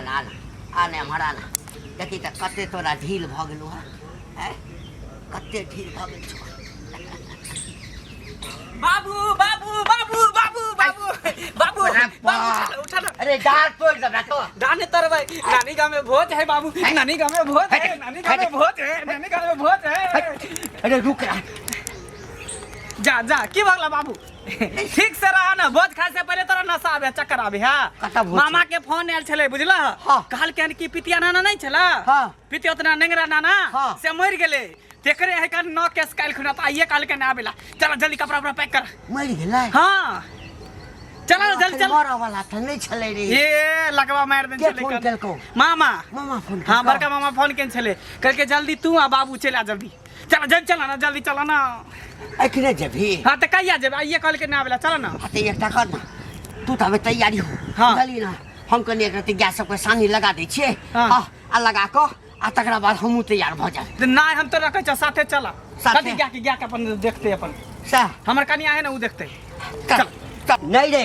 आना आना आना एम्हर आना। देखी तऽ कते तोरा ढील भऽ गेलौ हँ, आँय, कते ढील भऽ गेल छौ। बाबू बाबू बाबू बाबू बाबू बाबू अरे बाबू बा। उठा ना, उठा ना। अरे डार तोड़ देबा तो। डाने तरबै, नानी गाँव में भोज है बाबू, नानी गाँव में भोज है, नानी गाँव में भोज है, नानी गाँव में भोज है। अरे रुक रहा। जा जा, की भगला बाबू, ठीक से रहा ना। भोज खाए से पहले तोरा नशा आबे, चक्कर आबे। हाँ। कतऽ भोज? मामा के फोन आयल छलै, बुझला? हाँ। कहलकै कि पितिया नाना नहीं छला? हाँ। पितिया उतना नेंगरा नाना। हाँ। से मरि गेलै, तेकरे है कर नौ केस काल्हि खुना, तऽ आइए कहलकै ना आबेला। चल जल्दी कपड़ा उपड़ा पैक कर। मरि गेलै? हाँ, चल ना जल्दी चल। मरऽ वाला तऽ नहि छलै रे। ये लगवा मारि देने के छलै फोन कन। केलकौ? मामा। मामा फोन हाँ। केलकौ? बड़का मामा फोन केने छलै, कहलकै जल्दी तू आ बाबू चलि आ जल्दी। चल जल्दी, चल ना जल्दी, चल ना। एखने जेबही? हाँ, तऽ कहिया जेबै? आइए कहलकै ना आबेला, चल ना। हाँ, तऽ एकटा कर ना, तू तऽ अबे तैयारी हो। हाँ। बुझलिही ना, हम कनि एक रत्ती गैस सबके सानी लगा दै छियै। हाँ। हाँ, आ लगा कऽ आ तकरा बाद हमहूँ तैयार भऽ जायब। तऽ नहि, हम तोरा कहै छियौ, साथे चल। साथे? कथी गाय के अपन देखतै अपन। सएह। हमर कनिया है ने, ओ देखतै। चल चल। नहि रे,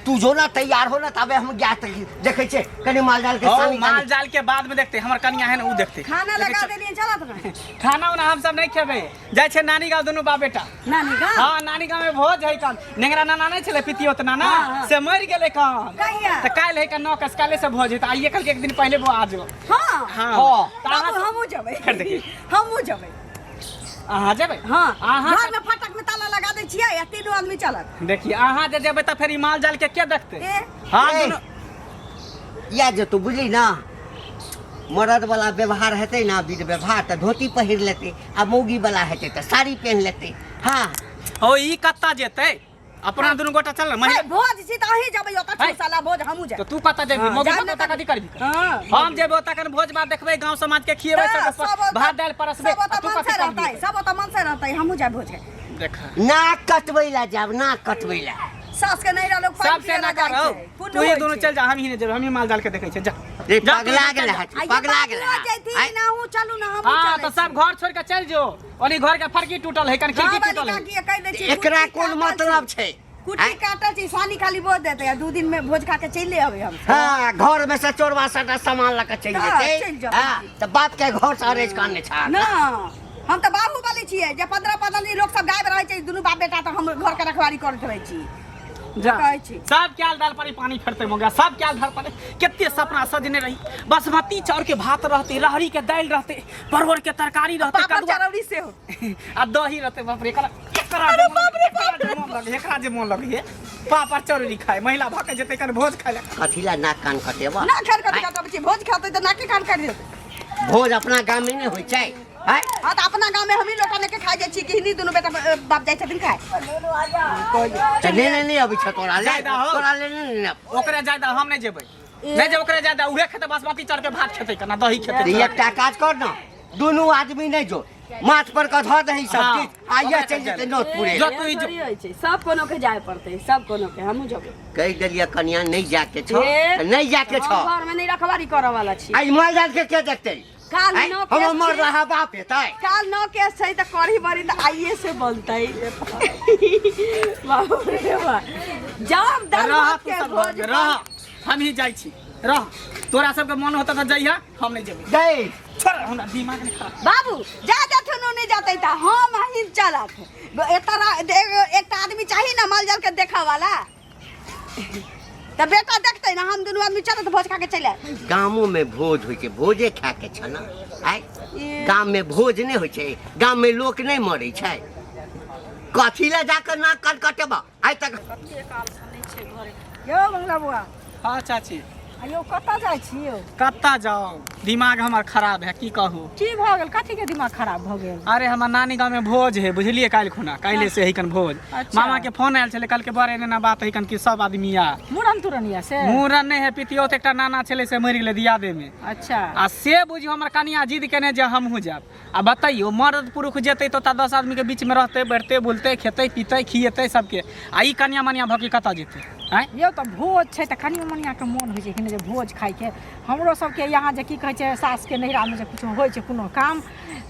तू जो ना तैयार हो ना, तबे हम गैस देखै छियै कनि माल जाल के हौ, सानी। माल जाल के बाद में देखते, हमर कनिया है ने, उ देखते। खाना लगा देलियै, चलत ना? खाना उना हम सब नहीं खेबै, जाइ छै नानी गाँव दुनू बाप बेटा। नानी गाँव? हाँ, नानी गाँव में भोज है। कल नेंगरा नाना नहीं छलै, पितियोत नाना? हाँ, हाँ। से मरि गेलै कल। कहिया? तऽ काल्हि है, कल नौ कस काल्हि से भोज है, तऽ आइए कल के एक दिन पहले वो आ जो। हाँ। हाँ। हाँ। तऽ अहाँ बाबू, हमहूँ जेबै। फेर देखी। हमहूँ जेबै। अहाँ जेबै? हाँ। अहाँ घर में फटक में ताला लगा दै छियै आ तीनू आदमी चलत। देखिए, अहाँ जे जेबै तऽ फेर ई माल जाल के के देखतै? ए। हाँ। ए। दुनू या जे तू बुझली ना, मरद वाला व्यवहार हेतै ना, विध व्यवहार, तऽ धोती पहिर लेतै आ मौगी वाला हेतै तऽ साड़ी पहिन लेतै। हाँ। हो, ई कत्ता जेतै? अपना दुनू गोटा चल ना, महिला हे, भोज छी तऽ अहीं जेबै ओतऽ। है। साला भोज हमहूँ तऽ जायब। तू कतऽ जेबी? हाँ, मौगी जायब कतऽ ने। कथी करबी? हाँ। हम जेबै ओतऽ, कन भोज भात देखबै, गांव समाज के खिएबै, तऽ सबके सब ओतऽ- भात दालि परसबै। सब आ ओतऽ तू मन कथी से करबी? रहतै, सब ओतऽ मन से रहतै, हमहूँ जायब भोज के। देख। नाक कटबै लए जायब, नाक कटबै लए। सास के नहीं रहलो सब से ना कर हो, तू ही दोनों चल जा, हम ही नहीं जेबै, हम ही माल जाल के देखै छियै, जा। रे। जा, तू पगला ही गेल चल जा। है, पगला गेल है। जैती आँय? ना हूँ, चलू ना, हमहूँ हाँ, चलै तऽ सब छी। घर छोड़ के चल जो, ओनी घर के फरकी टूटल है, कन खिड़की गाँव वाली टूटल है। काकी कहि दै छी, एकरा कुट्टी कोन काटल मतलब छी। छै? कुट्टी आँय? काटल छी, सानी खाली बोझ देतै आ 2 दिन में भोज खा के चलि अबै हम। हाँ, घर में से चोरवा सबटा सामान लऽ कऽ चलि तऽ जेतै। चलि जाउ। हाँ, तऽ बाप के घर से अरेज काने छा ना, हम तऽ बाहुबली छियै जे 15 15 दिन लोक सब गायब रहै छै, दुनू बाप बेटा, तऽ हम घर के रखवारी करैत रहै छी। जा। कहै छी। सब क्याल दाल पर ही पानी फेरते मौगा, सब क्याल दाल पर। कते सपना सजने रही, बासमती चाउर के भात रहते, रहरी के दालि रहते, परवल के तरकारी रहते, पापड़ कदुआ चरौरी सेहो। आ दही रहते। बाप रे, एकरा एकरा जे मोन, एकरा जे मोन लगे, एकरा जे मोन लगे पापड़ चरौरी खाए, महिला भऽ के जेतै कन भोज खाए लए। कथी ला नाक कान कटेबा? ना खान कटि कटबै छी, भोज खाते तऽ नाके कान काटि देतै। भोज अपना गाम में नहि होइ छै, आँय? हाँ, तऽ अपना गाँव में हमही लोटा लेके खाइ जाइ छी कि हिन्दी दुनू बेटा बाप जाइ छथिन खाए? तऽ नहि नहि नहि अबै छ तोरा ले। जाय दहो। तोरा ले नहि नहि। ओकरे जाय दह, हम नहि जेबै, नहि जे ओकरे जाय दह, उहे खेतै, बासमती चाउर के भात खेतै, केना दही खेतै। तऽ एकटा काज कर न, दुनू आदमी नहि जो, माथ पर कऽ धऽ दही सब हाँ। चीज, आइए ओकरा चलि जेतै चलि नोत पूरे। जो तू ही जो। थोड़ी होइ छै, सब कोनो के जाय पड़तै, सब कोनो के, हमहूँ जेबै। कहि देलियै कनिया, नहि जाके छौ। ए, तऽ नहि जाके छौ। हम घर में नहीं रखवारी करऽ वाला छी। आ ई माल जाल के के देखतै? काल आँय? नौ हम केस मर छै। रहा बाप हेतै। काल नौ केस छै तऽ कढ़ी बड़ी तऽ आइए से बनतै। बाप रे बा, जब दाल रह भात तू के सब भोज घरमे, रह, हम ही जाइ छी, रह। तोरा सबके मन होता तऽ जइहा, हम नहि जेबै। गई। छोड़, हमरा दिमाग नहि खराब। बाबू, जा देथुन, ओ नहि जेतै तऽ हम अहीं चलत। एतऽ एकटा आदमी चाही ने माल जाल के देखऽ वाला, तऽ बेटा देखतै ने, हम दुनू आदमी चलत, भोज खा के चलि आयब। गामो में भोज होइ छै, भोजे खा के छ ने। आइ गाम में भोज नहि होइ छै? गाम में लोक नहि मरै छै? कथी लए जाकऽ नाक कान कटेबा आइ तक? यौ मंगला बुआ। हाँ चाची। यौ, कतऽ जाइ छी यौ? कतऽ जाउ, दिमाग हमर खराब है, की कहू। की भऽ गेल? कथी के दिमाग खराब भऽ गेल? अरे, हमर नानी गाँव में भोज है, बुझलिए? काल्हि खुना, काल्हि से है कन भोज। अच्छा। मामा के फोन आयल छलै, कल के बड़ एने बात है कन कि सब आदमी आ। मुड़न तुरन या से? मुड़न नहि है, पितियौत एकटा नाना छलै, से मरि गेलै दियादे में। अच्छा। आ से बुझियौ हमर कनिया जिद केने जे हमहूँ जायब। आ बतैयौ, मर्द पुरुष जेतै तऽ ओतऽ 10 आदमीके बीचमे रहतै, बैठतै, बोलतै, खेतै, पीतै, खिएतै सबके, आ ई कनिया मनिया भऽ के कतऽ जेतै? आँय यौ तऽ भोज छै तऽ कनियो मनियाके मोन होइ छै कि नहि जे भोज खाइके हमरो सबके यहाँ जे की कहै छै सासके नैहरामे जे किछो होइ छै कोनो काम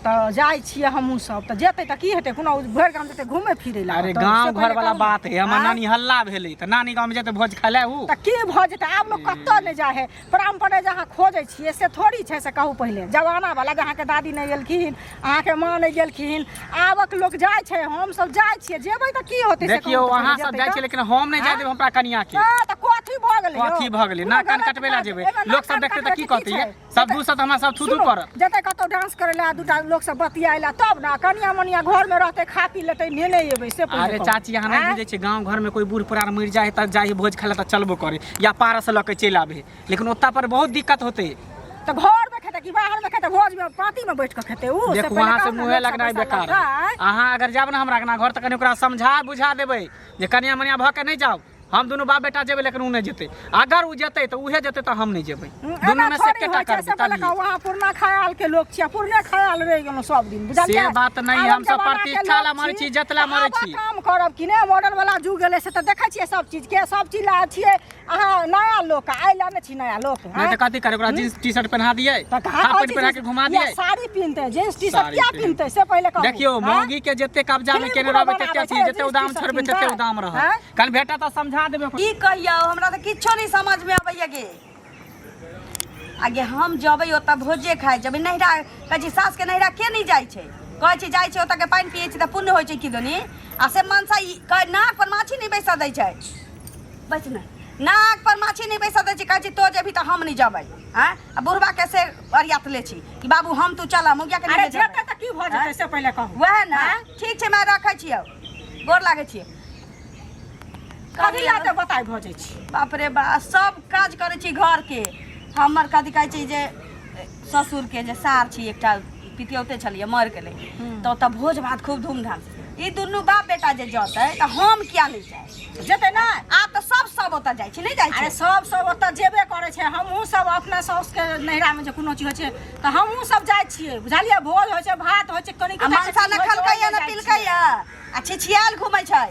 तऽ जाइ छियै हमहूँ सब तऽ जेतै तऽ की हेतै कोनो भरि गाम जेतै घूमै फिरै लए अरे तऽ गांव से घर पहिले वाला कहू ने। बात है हमर आँय? नानी हल्ला भेलै तऽ नानी गाँव में जेतै भोज खाय लए उ तऽ की भऽ जेतै आब लोक कतऽ नहि जाइ है परम्परा जे अहाँ खोजै छियै से थोड़ी छै से कहू पहिले जमाना वाला जे अहाँके दादी नहि गेलखिन अहाँके माँ नहि गेलखिन आबक लोक जाइ छै हमसब जाइ छियै जेबै तऽ की होतै से देखियौ कहू तऽ अहाँ पहिले सब जेतै जाइ तऽ? छियै लेकिन हम नहि जाय देब हमरा कनिया के हँ, तऽ कथी भऽ गेलै यौ? कथी भऽ गेलै कोनो ना कान गलत कटबै लए काज- जेबै एहिमे लोक नाक सब कान देखतै तऽ की कटबै कहतै के ये छै? सब दूसत हमरा सब थू थू सुनू, करत जतऽ कतौ डांस करे ला दूटा लोक सब बतियाए ला तब ना कनिया मनिया घर में रहते खा पी लेते नेने एबै से पहिले अरे कहू। चाची अहाँ नहि आँय? बुझै छियै गाँव घरमे कोइ बूढ़ पुरान मरि जाइ है तऽ जाइ है भोज खाय लए तऽ चलबो करे या पारस लऽ के चलि आबै है लेकिन ओतऽ पर बहुत दिक्कत होतै तऽ घर में खेतै कि बाहर में खेतै भोज में पाती में बैठ के खेतै उ से देखू पहिले अहाँ से कहू ने, मुँहे लोक सब लगनाइ पैसा बेकार लगतै। अहाँ अगर जायब ने हमरा अंगना घर तऽ कनि ओकरा समझा बुझा देबै जे कनिया मनिया भऽ के नहि जाउ हम दुनू बाप बेटा जेबै लेकिन ओ नहि जेतै अगर ओ जेतै तऽ उहे जेतै तऽ हम नहि जेबै दुनू एना में से थोड़ी एकेटा होइ छै, करबै से पहिले तभी कहू, अहाँ पुरना ख्याल के लोक छियै पुरने ख्याल रहि गेलहुँ सब दिन बुझलियै से बात नहि, आबक हमसब जमाना के प्रतिष्ठा ला लोक मरै छी, इज्जत ला तऽ मरै आबक छी। काम करब कि नहि मॉडल वाला जुग गेलै से तऽ देखै छियै सब चीज के सब चीज ला छियै अहाँ नया लोक आइ ला नहि छी नया लोक नहि तऽ कथी करे ओकरा जींस टी शर्ट पहिना दियै तऽ कहाँ हाफ कहै पैंट छी पहिना के जींस- घुमा या दियै साड़ी पहिनतै जींस टी शर्ट साड़ी किया पहिन- पहिनतै से पहिले कहू देखियौ आँय? मौगी के जते कब्जा में फिल्म केने कोनो रहबै बनाबै तते अथी छै, जते जींस उदाम टी-शर्ट छोड़बै तते पहिनतै? उदाम रहत आँय? कल भेटत तऽ समझा देबै ओकरा। की कहियौ हमरा तऽ किछो नहि समझमे अबैया गे आगे हम जबै ओतऽ भोजे खाइ जेबै नैहरा कहै छी सासके नैहरा के नहि जाइ छै कहै छै जाइ छै ओतऽ के पानि पियै छै तऽ पुण्य होइ छै किदनी आ से मनसा ई कहै नाक पर माछी नहि बैसऽ दै छै बैस ने नाक पर माछी नहि बैसऽ दै छै कहै छै तो जेबही तऽ हम नहि जेबै आँय आ बुढ़बा के से अरियातले छी कि बाबू हम तू चल मुगिया के अरे नहि जेतै तऽ की भऽ जेतै से पहिले कहू वएह ने ठीक छै मैं रखै छियौ गोर लागै छियै कथी लए एते बताइ भऽ जाइ छी बाप रे बा सब काज करै छी घरके हमर कथी कहै छै जे ससुरके जे सार छी एकटा पितियौते छलियै मरि गेलै तऽ ओतऽ भोज भात खूब धूमधाम से ई दुनू बाप बेटा जे जतै तऽ हम किया नहि जाय जेतै नहि आब तऽ सब सब ओतऽ जाइ छै नहि जाइ अरे छै सब सब ओतऽ जेबे करै छै हमहूँ सब अपना साउसके नैहरामे जे कोनो चीज होइ छै तऽ हमहूँ सब जाइ छियै बुझलियै भोज होइ छै भात होइ छै कनि आ मनसा ने खलकैया ने पिलकैया आ छिछियाल घूमै छै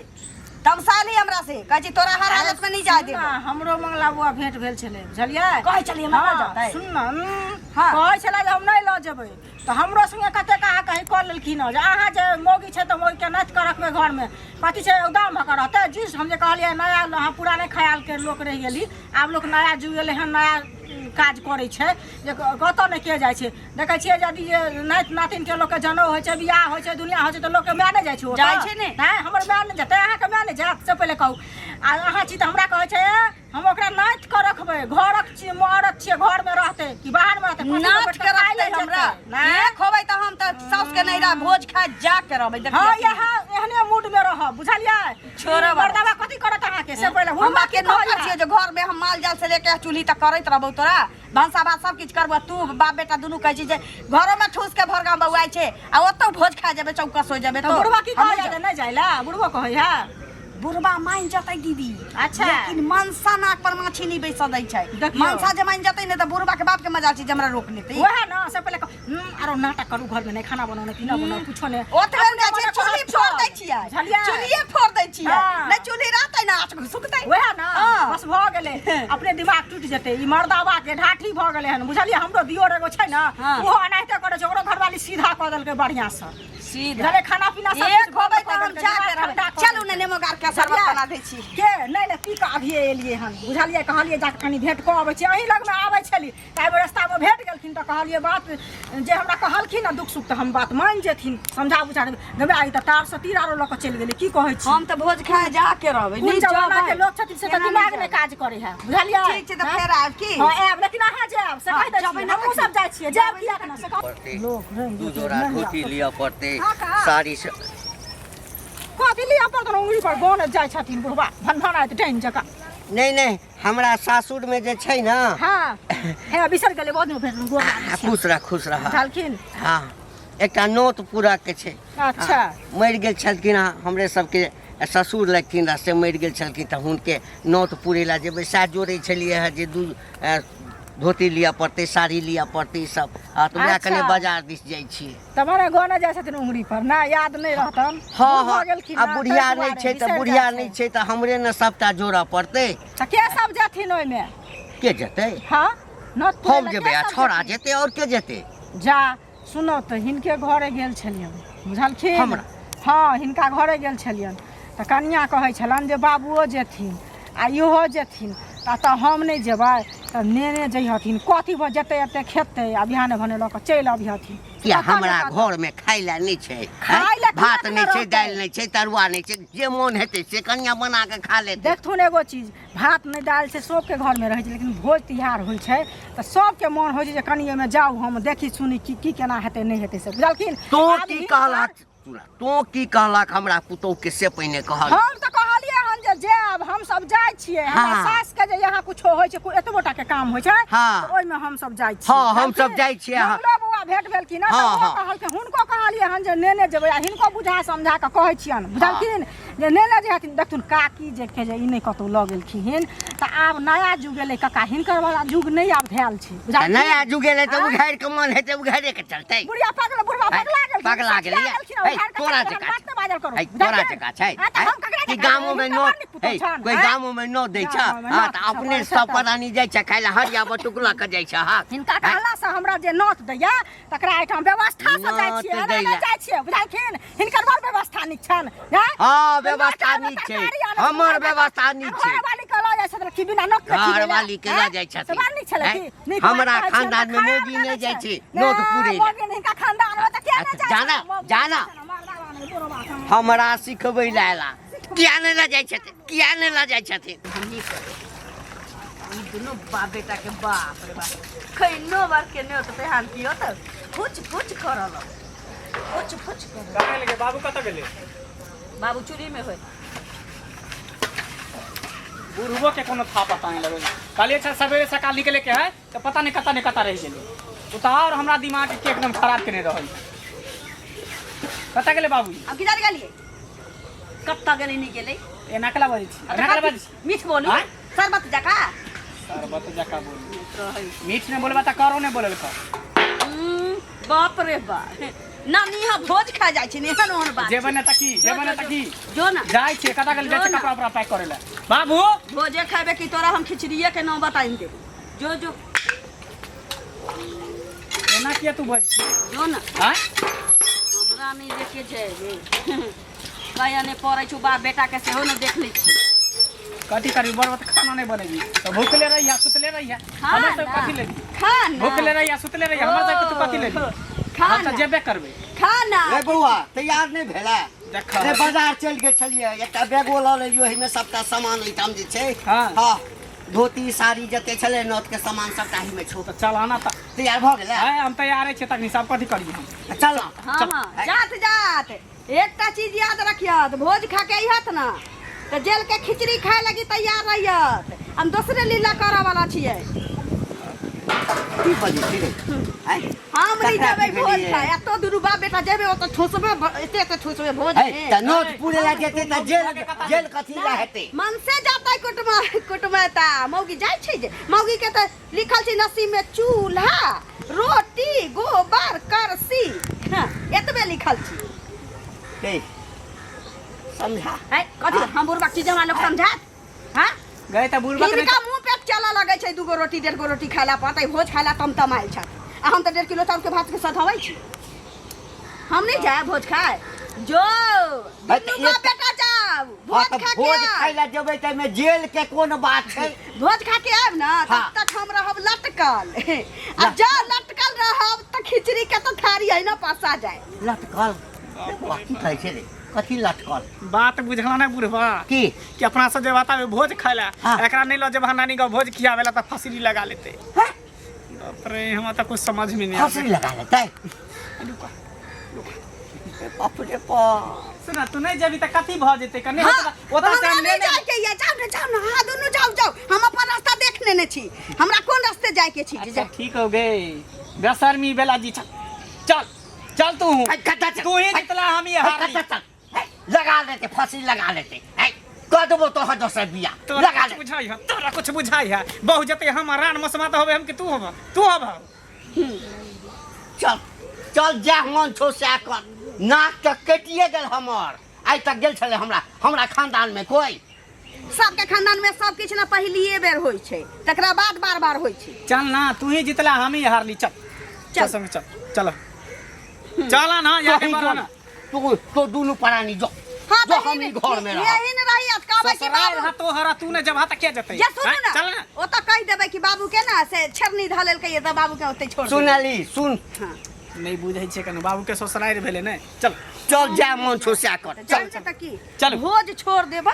तमसाल ही हमरा से कहै छै तोरा हर हालत में नहीं जाय देबो हमरो मंगला बुआ भेंट भेल छलै बुझलियै कहै छलियै हमरा लऽ हँ, जेतै? सुन ने हँ। कहै छलै जे हम नहि लऽ जेबै तऽ हमरो संगे कतेक अहाँ कहीं कऽ लेलखिन हँ जे अहाँ जे मौगी छै तऽ मौगीके नाथि कऽ रखबै घरमे कथी छै उदाम भऽ कऽ रहतै जींस हम जे कहलियै नया अहाँ पुराने ख्यालके लोक रहि गेली आब लोक नया जुग एलै हन नया काज करै छै जे कतऽ नहि के जाइ छै देखै छियै यदि जे नाति नातिनके लोकके जनउ होइ छै बियाह होइ छै दुनिया होइ छै तऽ लोकके माय नहि जाइ छै ओतऽ? जाइ छै ने। नहि हमर माय नहि जेतै अहाँके माय नहि जायत से पहिले कहू आ अहाँ छी तऽ हमरा कहै छै ए, हम ओकरा नाति के रखबै घरक छियै औरत छियै घरमे रहतै कि बाहरमे रहतै कथी नाथ बैठ के खाय रखतै लए हमरा जेतै? नहि एक होबै तऽ हम तऽ साउस के नैहरा भोज खाय जा के रहबै हँ देखियौ यहाँ एहने मूड में रहब बुझलियै छोड़ब। मर्दावा कथी करत अहाँके से पहिले हमरा हुनका के की नौकर कहलियै छियै जे घर में हम माल जाल से लेके चूल्ही तक करैत रहबौ तोरा भनसा भात सब किछु करबो तू बाप बेटा दुनू कहै छी जे घरो में ठूस के भरगाम बौआइ छै आ ओतौ भोज खा जेबै चौकस हो जेबै तऽ बुढ़वा की हमहूँ कहैया जे नहि जाइ लए बुढ़बो कहैया बुढ़बा मान जतै दीदी अच्छा। लेकिन मनसा नाक पर माछी नहीं बैसऽ दै छै देखियौ। मनसा जे मान जतै ने तऽ बुढ़बा के बाप के मजा छै जे हमरा रोक लेतै वएह ने से पहिले आरो नाटक करू घर में नहि खाना बनाउ नहि पीना बनाउ कुछो नहि ओतबे ने जाइ छै चूल्ही फोड़ दै छियै बुझलियै? चूल्हिए फोड़ दै छियै हाँ। नहि चूल्ही रहतै ने आँच सुखतै वएह ने हाँ। बस भऽ गेलै अपने दिमाग टूटि जेतै ई मर्दाबा के ढाठी भऽ गेलै हन बुझलियै हमरो दियोर एगो छै ने हाँ। ओहो एनाहिते करै छै ओकरो घरवाली सीधा कऽ देलकै बढ़िआँ से सीधा बुझलियै खाना पीना सब एक किछु होबै बन्द तऽ कऽ हम देलकै, जा के दिमाग रहबै ठंडा कऽ चलू ने देलकै। नेमो गार के शरबत बुझलियै? बना दै छी के नहि नहि पी कऽ अभिये एलियै हन बुझलियै कहलियै जाकऽ कनि भेंट कऽ अबै छी अहीं लगमे आबै छली तऽ एहि रस्तामे भेट गेलखिन तऽ कहलियै बात जे हमरा कहलखिन ने दुख सुख तऽ हम बात मानि जेथिन समझा बुझा देबै गमे आइ तऽ तारसँ तीर आरो लऽ कऽ चलि गेलै की कहै छी हम तऽ भोज खाय जा के रहबै कोन नहि जमाना के जेबै लोक छथिन से तऽ केना दिमाग नहि नहि काज करै है बुझलियै ठीक छै तऽ फेर आयब की हँ आयब लेकिन अहाँ जायब से कहि दै जेबै छियै ने हमहूँ सब जाइ छियै जायब किएक ने से कहू पड़तै लोक रंग दू जोड़ा धोती लिअ पड़तै हाँ, का? साड़ी से कथी लिअ पड़तन उंगली पर बन जाइ छथिन बुढ़बा भनभनाइत डाइन जकाँ नहि नहि हमरा सासुरमे जे छै ने हँ हे बिसरि गेलै बहुत दिन भेट गोर लागै छी। खुश रह खुश रह कहलखिन हँ एकटा नोत पूरा के छै अच्छा मरि गेल छलखिन हँ हमरे सबके ससुर लगथिन रहए से मरि गेल छलखिन तऽ हुनके नोत पुरै लए जेबै सएह जोड़ै छलियै हँ जे दू धोती लिअ पड़तै, साड़ी लिअ पड़तै, ई सब। हँ, तऽ वएह कने अच्छा। बाजार दिस जाइ छी। तऽ मने गाने जाइ छथिन उंगरी पर ना याद नहि रहतन। हँ। बूढ़ भऽ हँ। गेलखिन आ ना, बुढ़िया ताहि नहि दुआरे छै तऽ बिसरि बुढ़िया जाइ नहि छै। छै तऽ हमरे ने सबटा जोड़ऽ पड़तै। तऽ के सब जेथिन ओहिमे? के जेतै? हँ, नोत पुरै हम लए जेबै के आ सब छौड़ा जेथिन? जेतै, आओर के जेतै? जा सुनौ तऽ, हिनके घरे गेल छलियनि, बुझलखिन? हमरा? हँ, हिनका घरे गेल छलियनि तऽ कनिआँ कहै छलनि जे बाबुओ जेथिन आ इहो जेथिन, तऽ तऽ हम नहि जेबै तऽ नेने जइहथिन। कथी भऽ जेतै? एते खेतै आ बिहाने भने लऽ कऽ चलि अबिहथिन। किया? कतऽ हमरा जेतऽ? घरमे खाय लए नहि छै? आँय? खाय लए भात किएक नहि ने छै, रहतै? दालि नहि छै, तरुआ नहि छै, जे मोन हेतै से कनिया बना कऽ खा लेतै। देखथुन एगो चीज, भात नहि दालि छै सबके घरमे रहै छै, लेकिन भोज तिहार होइ छै तऽ सबके मोन होइ छै जे कनि ओहिमे जाउ, हम देखी सुनी की की केना हेतै नहि हेतै से, बुझलखिन? तोँ आब की हिनकर- कहलक? तोँ की कहलक हमरा पुतोहु के से पहिने कहल। हम तऽ कहलियै हन जे जायब, हम सब जाइ छियै। हमरा हाँ। सास के जे यहाँ कुछो होइ छै, एतबो टा के काम होइ छै, हाँ। तऽ ओहिमे हम सब जाइ छियै। हाँ, हम सब जाइ छियै, हाँ। मंगलो बौआ भेंट भेलखिन हँ, तऽ हाँ, ओहो हाँ। कहलखिन, हुनको कहलियै हन जे नेने जेबै, आ हिनको बुझा समझा कऽ कहै छियनि, बुझलखिन, जे नेने जेथिन। देखथुन काकी जे के जे ई नहि कतहु लऽ गेलखिन तऽ आब नया जुग एलै कका, हिनकर वाला जुग नहि आब भेल छै, तऽ बुझलखिन? नया जुग एलै तऽ आँय? उघारि कऽ मन हेतै उघारे के चलतै। बुढ़िया पागल, बुढ़वा आँय, पगला गेलखिन, पगला सठिया गेलैया। गेलखिन, है, उघारि कऽ तोरा चलतै, जकाँ बात नहि बाजल करू, है, तोरा बुझलखिन? जकाँ छै। हँ, तऽ है, हम ककरा कि जकाँ गामो में हिनकर नौ बड़ नीक पुतहु है, छनि, कोइ आँय? गामो में नौ दै छै? गामोमे हँ, नौ तऽ छै, अपने पैसा सब तऽ- परानी जाइ छै खाय लए, हरिया बटुक लऽ कऽ जाइ छै। हँ, हिनका कहला से हमरा जे नोत दैया तकरा एहिठाम व्यवस्था से जाइ नोत छियै, एना दैला। नहि जाइ छियै, बुझलखिन? हिनकर बड़ व्यवस्था नीक छनि, हैं? हँ, व्यवस्था हिनकर नीक छै। तरकारी आनै हमर छथिन, व्यवस्था नीक छै। घरवाली के लऽ जाइ छथिन कि बिना नोत के खिबै लए, घरवाली के लऽ हैं? जाइ छथिन। से बड़ नीक छलै हैं? की? नीक बात हमरा कहै छियनि तऽ खानदानमे खराब मौगी लगै नहि जाइ छै नोत नहि, पुरै लए। मौगी नहि, हिनका खानदानमे तऽ किया नहि अच्छा, जाइ जाना, छथिन? मौगी जाना। छथिन, मर्दावा नहि, बुढ़वा छनि। हमरा सिखबै लए एला। किया नहि लऽ जाइ छथिन? किया नहि लऽ जाइ छथिन? हम नहि करबै ई दुनू बाप बेटा के। बाप रे बाप, खैनो बार के नहि होत पेहान कियो तऽ फुच फुच करल, फुच फुच करल। कहाँ गेलै बाबू? कतऽ गेलै? बाबू चूड़ी में होय। बुढ़बो के कोनो था पता नहीं लगे। कहलिए अच्छा सवेरे सकाल निकले के है तो पता नहीं कता नहीं कता रह गेलै। ओ तऽ और हमरा दिमाग के एकदम खराब केने रहल। कतऽ गेलै बाबू? हम किधर गेलिए? कतऽ गेलै नहि गेलै? एना केला बजै छी? एना केला बजै छी? मीठ बोलू। आँय? शरबत जका। शरबत जका बोलू। कहै। मीठ नहि बोलबा तऽ करो नहि बोलल कर। बाप रे बाप, नानी यहाँ भोज खा जाइ छै, एहन ओहन बात। जेबै ने तऽ की? जेबै ने तऽ की? जो ना। जाइ छियै। कतऽ गेल? जाइ जो छियै ना। कपड़ा उपड़ा पैक करै लए। बाबू, भोजे खेबे कि तोरा हम खिचड़िए के नाम बताइ देबो। जो जो। एना किया तू बजै छी? जो ना। आँय? हमरा नहि लेके जेबे कहीं नहि पड़ै छौ बाप बेटा के, सेहो नहि देख लै छी। कथी करबी? बड़ बड़ खाना नहि बनेबी तऽ भूखले रहिया, सुतले रहिया। खा हमर सब ना। कथी लेबी? खा ना। भूखले रहिया, सुतले रहिया, हमर सबके तू कथी लेबी? खा हम तऽ ना। जेबे करबै। खा ना। रे बौआ, तैयार नहि भेलै? देख। रे, बाजार चलि गेल छलियै, एकटा बैगो लऽ लेलियै, ओहिमे सबटा सामान ओहिठाम जे छै। हाँ। हँ, धोती साड़ी जते छलै नोत के सामान सबटा एहिमे छौ। तऽ चल आना तऽ। तैयार भऽ गेलै? आय, हम तैयारे छियै तखनी सब कथी करियै हम? चल। हाँ हाँ, जात जात एकटा चीज याद रखियत, भोज खा के अइहत ना तऽ जेल के खिचड़ी खाए लगी तैयार रहियत। हम दोसरे लीला करऽ वाला छियै। की बजै छी रे? आँय? हम नहीं ककरा जेबै की भोज भेलियै? खाए। एतो दुनू बाप बेटा जेबै, ओतऽ ठोसबै, एते एते ठोसबै भोज है, में। तऽ नोत पूरे ला जेतै तऽ जेल जेल कथी ला हेतै? मन से जातै कुटुमा कुटुमैता। मौगी जाइ छै जे मौगी के तऽ लिखल छै नसीब में चूल्हा रोटी गोबर करसी। हाँ, एतबे लिखल छै। हे, समझा। है कथी? हम बुढ़बा चीज हमरा लोग समझात? हाँ, गए तऽ बुढ़बा के हिनका मुंह पे चलऽ लगै छै। दूगो रोटी 1.5 गो रोटी खाला पर भोज खाला तमतमायल छथि, आ हम तऽ 1.5 किलो चाउर के भात के सधबै छी। हम नहीं जाए भोज खाए। जो है तऽ दुनू बाप बेटा जाओ हाँ, भोज तऽ खा के भोज आउ। खाय ला जेबै तऽ एहिमे जेल के कोन बात छै? भोज खा के आयब ना हाँ। तब तक हम रहब लटकल, आ जा लटकल रहब तऽ खिचड़ी के तऽ थारी है ना पसा जाए। लटकल? रे बौआ, की कहै छै रे? कथी लटकल? बात बुझला ना बुढ़बा? की? कि अपना सब जेबा ताबे भोज खाय ला। हाँ। एकरा नहीं लऽ जेबा नानी गाँव भोज खियावे ला तऽ फसरी लगा लेते। हैं? बाप रे, हमरा तऽ कुछ समझ में नहीं आबै। फसरी लगा लेतै? रुका। रे बाप रे बाप। सुन, तू नहीं जेबी तऽ कथी भऽ जेतै कने? हाँ, ओतऽ से हमरा हम नहीं लेने जाए के ये। जाओ ना, जाओ ना। हाँ, दुनू जाओ जाओ। हम अपन रास्ता देख लेने छी, हमरा कोन रास्ते जाए के छी। अच्छा, ठीक हो गए। बेशर्मी बेला जी, चल चल चल तू। है, कतऽ चल? तू ही जितला, हम ही है, हारली। कतऽ चल? है, लगा लेते, फसरी लगा लेते। है, कऽ देबो तोहर दोसर बिया तोरा लगा कुछ ले बुझाई है तोरा कुछ बुझाई है बहु जते हम रान मसमा त होबे हम कि तू होबा तू होबा चल चल जा मन छौ सएह कर नाक तऽ कटिए गेल हमर आइ तक गेल छलै हमरा हमरा खानदान में कोई सबके खानदान में सब किछु ने पहिलिए बेर होइ छै तकरा बाद बार बार होइ छै चल ना तू ही जितला हम ही हारली चल चल चल। संग चल चल चल ना यहाँ के तोही पर जो ना तू तो दुनू प्राणी जो हाँ जो तऽ हम ई घर में रहब यही ने रही अटकाबै कि ससुराल बाबू रहा तो हरा तू ने जब हाथ के जते जे सुनू हैं? ना चल ना ओ तऽ कहि देबै कि बाबू के ना से छेरनी धऽ लेलकै तऽ बाबू के ओतै छोड़ देबै। सुनली सुन हाँ नहीं बुझै छै कनु बाबू के ससुराल भेले ने चल चल जा मन छौ सएह कर तऽ चल जान तऽ की चलू। भोज छोड़ देबै